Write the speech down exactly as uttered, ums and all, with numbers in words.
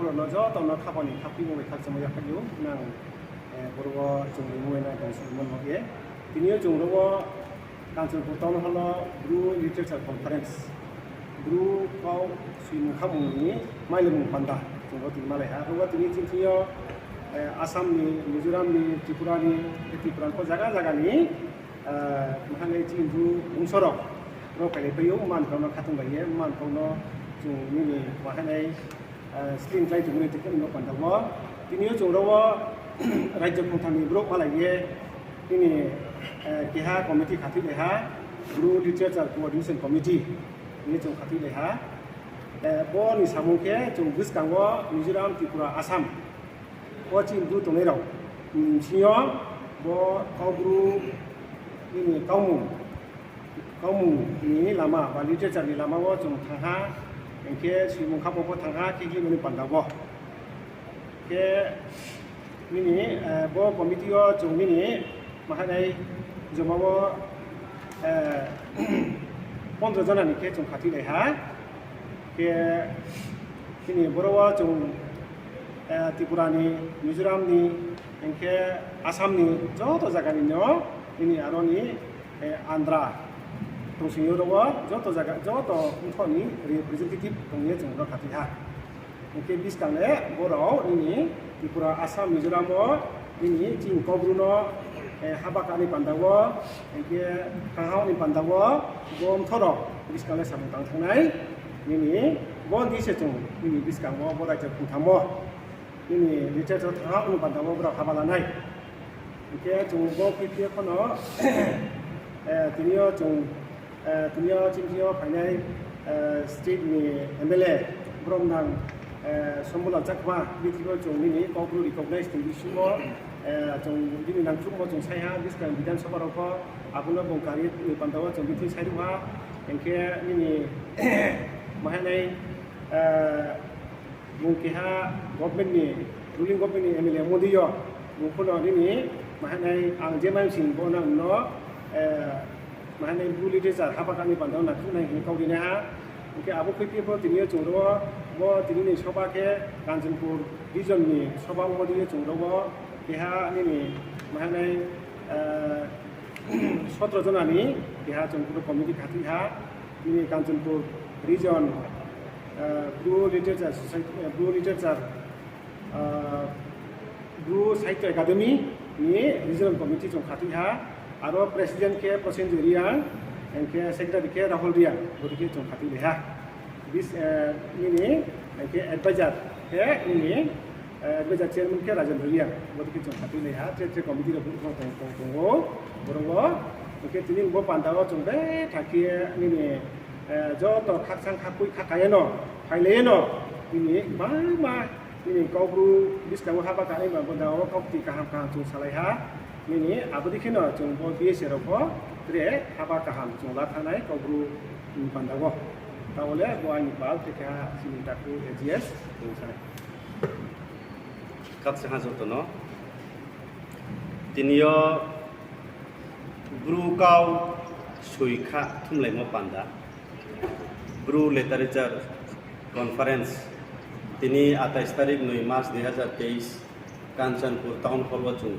Rao no joto no khapang ni khaphi mung bai khakchangmo yaphaih ou, nang, eh, boro wo chung ni mung bai nang tong suh mano ye. Tini yo chung ro wo Kanchanpur Town Hall wo Bru Literature Conference, Bru kau soimung khamung ni mailemung panda chung ro tini malai ha. Ro wo tini chini thing yo, eh, Assam ni, Mizoram ni, Tripura ni, Tripura ni pho zaga zaga ni, eh, mahanai chini Bru bungso rao ro phailai pai ou, man kau no khatung bai ye, man kau no chung nini mahanai eh, sling klái tongmani tei khe nini panda wo. Tini yo chung ro wo rajyo khongtham ni brouh malai ye, tini, eh, keha committee khathoilai ha, Bru Literature Coordination Committee hing ye chung khathoilai ha. Eh, bo ni samung khe chung buskang wo Mizoram, Tripura, Assam wo chini Bru tongnai rao, mm, bsing yo bo Kaubru nini kaumung, kaumung ni lama ba literature ni lama wo chung thanng ha, hing khe soimung khaphang pho thanng ha, khe himani panda wo. Khe nini, eh, bo committee yo chung nini mahanai joma wo, eh, pondro jona ni khe chung khathoilai ha. Khe nini boro wo chung, eh, Tripura ni, Mizoram ni, hing khe Assam ni joto zaga ni no, nini aro ni, eh, Andhra tongsing yo ro wo joto zaga, joto mthoh ni representative tong ye chung ro khathoi ha. Hing khe buskang le borao nini Tripura, Assam, Mizoram wo nini chini Kaubru no, eh, haba kha ni panda wo, hing khe thanng ha ni panda wo, bo mthoh rao buskang le samung tang thanngnai. Nini bo ni se chung nini buskang wo bo rajyo khongtham wo nini literature thanng ha ni panda wo brao haba lanai. Hing khe chung bo khuiphi ye pho no, eh, tini yo chung, eh, tini yo chini thing yo phainai, eh, state ni M L A, bromnang, eh, Sombulal Chakma, bini thing yo chung nini Kaubru recognize tong bsing wo, eh, chung bini nangkhruhmo chung sai ha, buskang Bidhan Sabha rao pho, abo no bung kari ni panda wo chung bini thing sai ruh ha, hing khe nini mahanai, eh, bung keha government ni, ruling government ni M L A ongmo dei yo, bung pho no nini mahanai ang je mai sing bo nang no, eh, mahanai Bru literature haba kha ni panda wo nangkhruh nai hing ye kau ri nai ha. Hing khe abo khuiphi pho tini yo chung ro wo, bo tini ni soba khe Kanchanpur region ni soba ongmo dei yo chung ro wo, keha nini mahanai, eh, sotro jona ni keha chung Bru committee khathoi ha. Nini Kanchanpur region, eh, Bru Literature Society, eh, Bru Literature, eh, Bru Sahitya Academy ni regional committee chung khathoi ha. Aro president khe Prosenjit Reang, hing khe secretary khe Rahul Reang, bodei khe chung khathoilai ha. Bis, eh, nini, hing khe advisor khe nini, eh, advisor chairman khe Rajendra Reang, bodei khe chung khathoilai ha, tre tre committee rao tong, tong, tong, tong ou, boro wo. Hing khe tini bo panda wo chung betha khe nini, eh, joto khakchang khakoi khaka ye no, phailai ye no, nini bangma nini Kaubru buskang wo haba kha ni ba bo da wo kaukti kaham kaham chung salai ha. Nini abo dei khe no chung bo B S A rao pho tre haba kaham chung la thanngnai Kaubru ni panda wo. Taoh le bo aini pal, tre keha chini takhu A G S, chung sanai. Khakchang ha joto no. Tini yo Bru kau soi kha thumlaimo panda, Bru Literature Conference, tini আঠাইশ তারিখ নয় মাস দুই হাজার তেইশ, Kanchanpur Town Hall wo chung